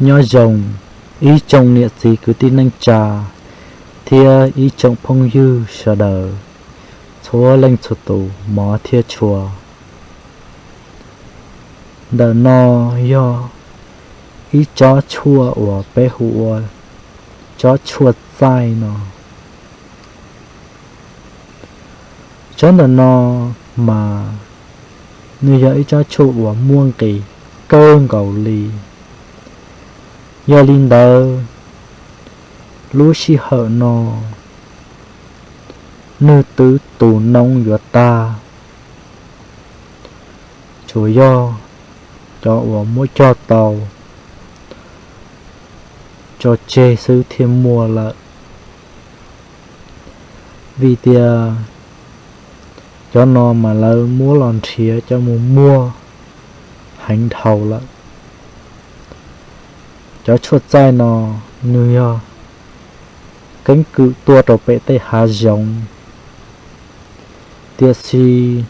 Nyob zoo ib tsoom niam txiv kwv tij neej tsa thiab ib tsoom phooj ywg sawv daws txhua leej txhua tus mog thiab tshua. Ntawm no yog ib tsob tshuaj uas peb hu ua tsob tshuaj txaij no. Tsob ntawm no mas nws yog ib tsob tshuaj uas muaj nqis kawg nkaus li. Yog li ntawd, lub sij hawm no nws twb tu noob yuav tag, tsuas yog cov uas muab cog tau tso tseg xwb thiaj muaj lawm. Vim tias cov no mas lawv muab los nrhiav coj mus muag heev dhau lawm. Cov tshuaj txaij no nws yog keeb kwm tuaj rau pem tej hav zoov, tiam sis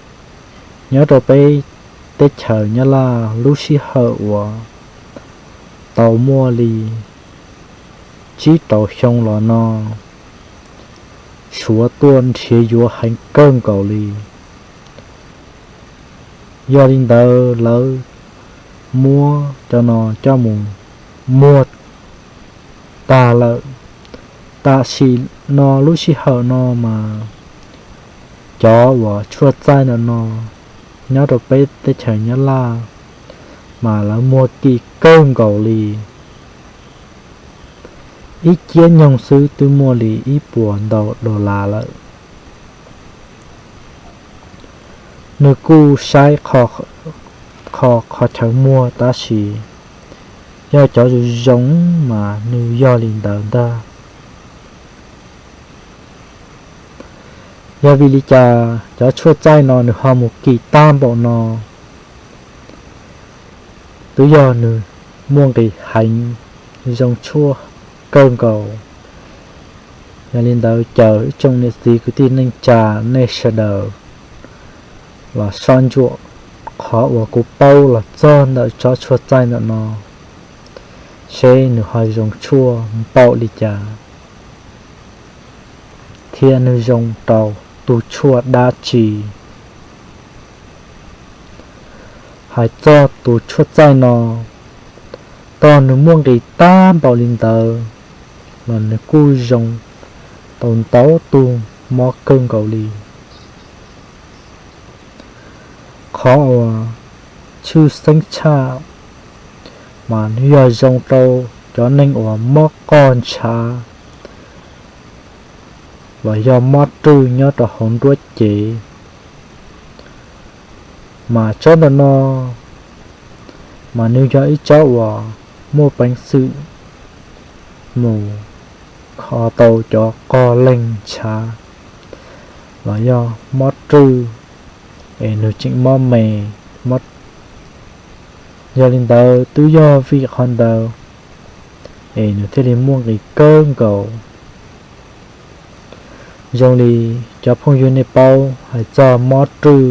nyob rau peb teb chaws Nyab Laj lub sij hawm uas tau muaj li tsib rau xyoo los no, Suav tuaj nrhiav yuav heev kawg nkaus li. Yog li ntawd lawv muab cov no coj mus muag tag lawm. Tam sim no lub sij hawm no mas cov uas tshuaj txaij ntawm no nyob rau peb teb chaws Nyab Laj mas lawv muag kim kawg nkaus li. Ib ciab nyoog xwb twb muaj li ib puas ntau dollar lawm. Nws kuj saib qhov qhov chaw muag tab sis yog cov zoo zoo mas nws yog li ntawd ntag. Yog vim li cas cov tshuaj txaij no nws ho mus kim tag npaum no? Twb yog nws muaj nqis heev, zoo tshuaj kawg nkaus. Yog li ntawd caw ib tsoom niam txiv kwv tij neej tsa nej sawv daws los soj ntsuam qhov uas kuv paub los txog ntawm tsob tshuaj txaij ntawm no, seb nws ho zoo tshuaj npaum li cas thiab nws zoo rau tus tshuaj dab tsi. Hais txog tus tshuaj txaij no, tog nws muaj nqis tag npaum li ntawd los nws kuj zoo tau ntau tug mob kawg nkaus li. Qhov uas tshwj xeeb tshaj mas nws yog zoo rau cov neeg uas mob qoj ntshav los yog mob rwj nyob rau hauv nruab cev. Mas tsob ntawm no mas nws yog ib tsob uas muaj peev xwm mus kho tau cov qoj leeg ntshav los yog mob rwj es nws tseem mob me. Yog li ntawd twb yog vim qhov ntawd es nws thiaj li muaj nqis kawg nkaus. Zoo li cov phooj ywg nej paub hais txog mob rwj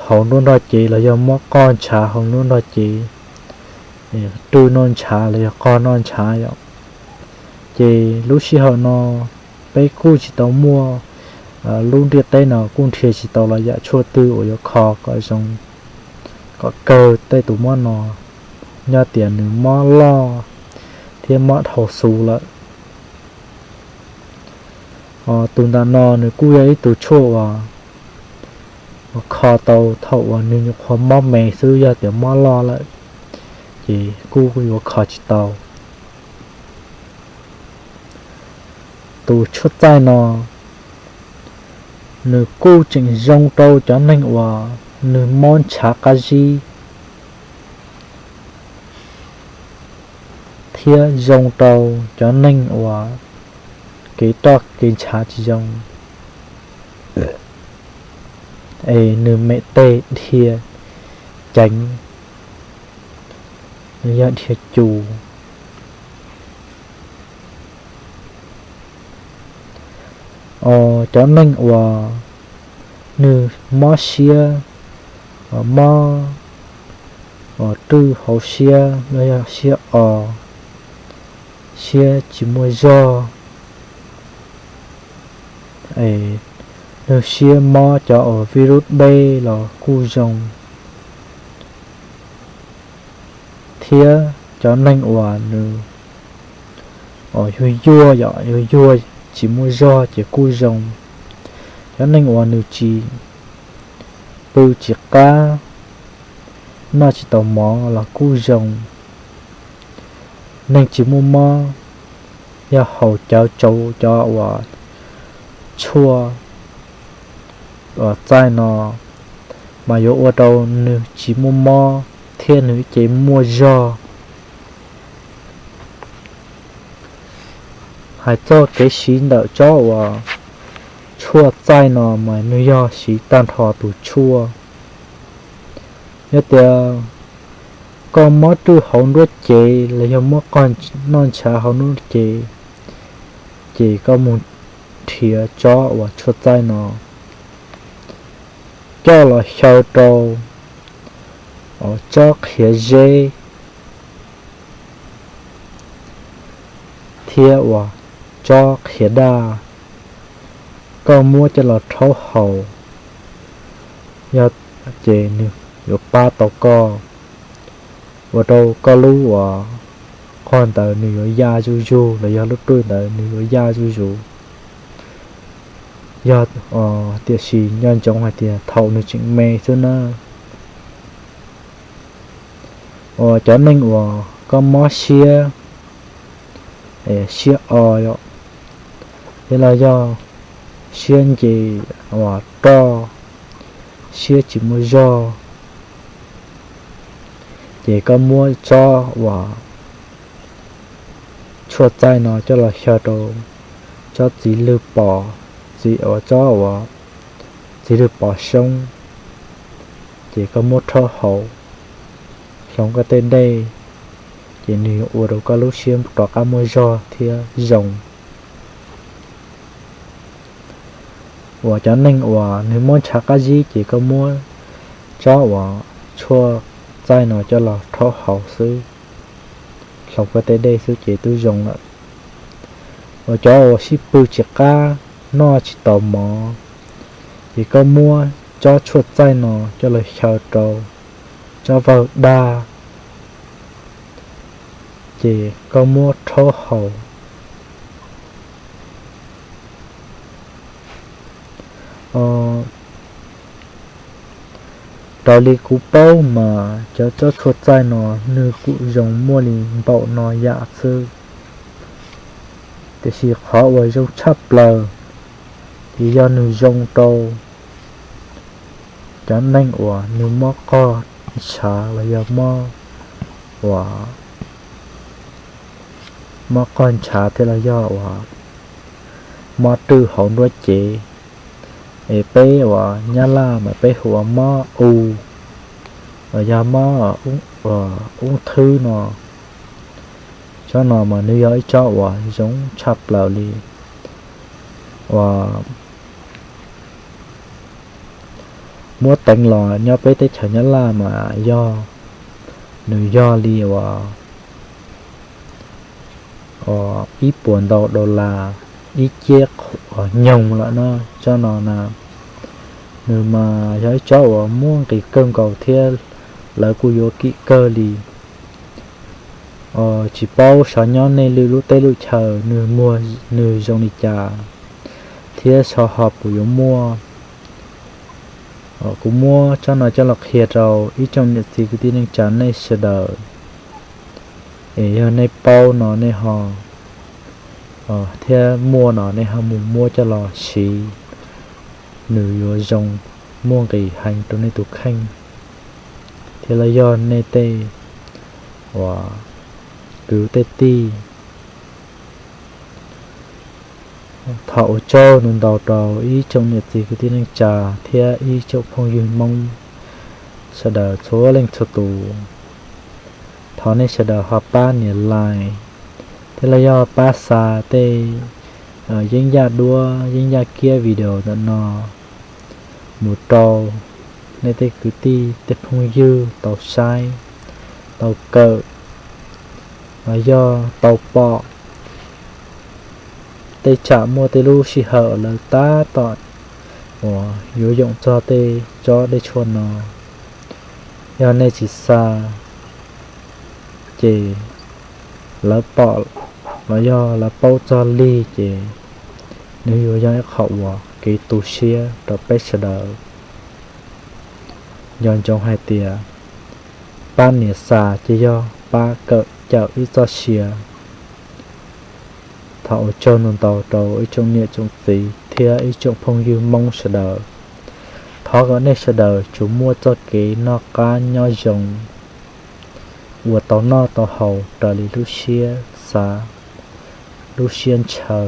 hauv nruab nrog cev los yog mob qoj ntshav hauv nruab nrog cev, rwj noj ntshav los yog qoj noj ntshav yom, ces lub sij hawm no peb kuj tsis tau muaj, lub ntiaj teb no kuj nrhiav tsis tau los yam tshuaj twg uas yuav kho kom zoo, kom kawg tej tus mob no. Yog tias nws mob loj thiab mob dhau xu lawm, tus ntawm no nws kuj yog ib tug tshuaj uas kho tau thaum uas nws nyuam qhuav mob me xwb, yog tias mob loj lawm ces kuj yuav kho tsis tau. Tus tshuaj txaij no nws kuj tseem zoo rau cov neeg uas nws mob ntshav qab zib, thiab zoo rau cov neeg uas kev roj kev ntshav tsis zoo, es nws mem tej dhia ceev, yog dhia cu. Cov neeg uas nws mob siab, mob Uas rwj hauv siab los yog siab o, siab tsis muaj zog, es nws siab mob cov uas virus dej los kuj zoo, thiab cov neeg uas nws yuag yuag, yog yuag yuag tsis muaj zog ces kuj zoo. Cov neeg uas nws tsis pw tsis qab, noj tsis tau mov los kuj zoo. Neeg tsis muaj mob yog haus cawv tsau cov uas tshuaj uas txaij no, mas yuav ua rau nws tsis muaj mob thiab nws ces muaj zog. Hais txog kev siv ntawm tsob uas tshuaj txaij no mas nws yog siv tag nrho tus tshuaj. Yog tias koj mob rwj hauv nruab cev los yog muab qog noj ntshav hauv nruab cev, ces koj mus nrhiav tsob uas tshuaj txaij no coj los xyaw rau tsob qhiav zeb thiab uas tsob qhiav daj, koj muab coj los rhaub haus, yog ces nws yuav pab tau koj, ua rau koj lub uas qog ntawd nws yuav ya zuj zus los yog lub rwj ntawd nws yuav ya zuj zus. Yog tiam sis nco ntsoov hais tias thaum nws tseem me xwb na. Uas cov neeg uas koj mob siab, siab o, thiab los yog siab nce uas roj, siab tsis muaj zog, ces koj muab tsob uas tshuaj txaij no coj los xyaw rau tsob txiv lwg pos, txiv uas tsob uas txiv lwg pos soob, ces koj muab rhaub haus, hloov koj tej dej, ces nws yuav ua rau koj lub siab rov qab muaj zog thiab zoo. Uas cov neeg uas nws mob ntshav qab zib ces koj muab tsob uas tshuaj txaij no coj los rhaub haus xwb, hloov koj tej dej xwb ces twb zoo lawm. Uas cov uas sib pw tsis qab, noj tsis tau mov, ces koj muab tsob tshuaj txaij no coj los xyaw rau tsob vawg daj, ces koj muab rhaub haus. Raws li kuv paub mas cov tsob tshuaj txaij no nws kuj zoo muaj li npaum no yam xwb, tiam sis qhov uas zoo tshaj plaws ces yog nws zoo rau cov neeg uas nws mob qoj ntshav los yog mob uas mob qoj ntshav thiab los yog uas mob rwj hauv nruab cev, es peb uas Nyab Laj mas peb hu ua mob u, los yog mob ub thwb no. Tsob no mas nws yog ib tsob uas zoo tshaj plaws li uas muab teev los nyob peb teb chaws Nyab Laj mas yog, nws yog li uas ib puas ntau dollar, ib ciab nyoog lawm no. Tsob no na, nws mas yog ib tsob uas muaj nqis kawg nkaus thiab lawv kuj yuav kim kawg li. Tsis paub xyov nyob nej lwm lub teb lub chaw nws muag nws zoo li cas thiab xyov ho puas yuav muaj. Kuv muab tsob no coj los qhia rau ib tsoom niam txiv kwv tij neej tsa nej sawv daws, es yog nej paub no nej ho thiab muaj no nej ho mus muab coj los siv, nws yuav zoo muaj nqis heev rau nej tus kheej thiab los yog nej tej uas kwv tej tij. Thov ua tsaug ntau ntau rau ib tsoom niam txiv kwv tij neej tsa thiab ib tsoom phooj ywg Hmoob sawv daws txhua leej txhua tus. Thov nej sawv daws ho pab nias like thiab los yog pab xa tej yeeb yaj duab yeeb yaj kiab video ntawm no mus rau nej tej kwv tij tej phooj ywg tau saib, tau kawm los yog tau pom tej tsam muaj tej lub sij hawm lawv tab tom uas yuav yoom txog tej tsob dej tshuaj no. Yog nej tsis xa ces lawv pom los yog lawv paub txog lig ces nws yuav yog ib qho uas kev tu siab rau peb sawv daws. Nco ntsoov hais tias pab nias xa ces yog pab kawm cawm ib txoj sia. Thov ua tsaug ntau ntau rau ib tsoom niam tsoom txiv thiab ib tsoom phooj ywg Hmoob sawv daws. Thov kom nej sawv daws tsuas muaj txoj kev noj qab nyob zoo, ua tau noj tau haus raws li lub siab xav, lub siab ntshaw.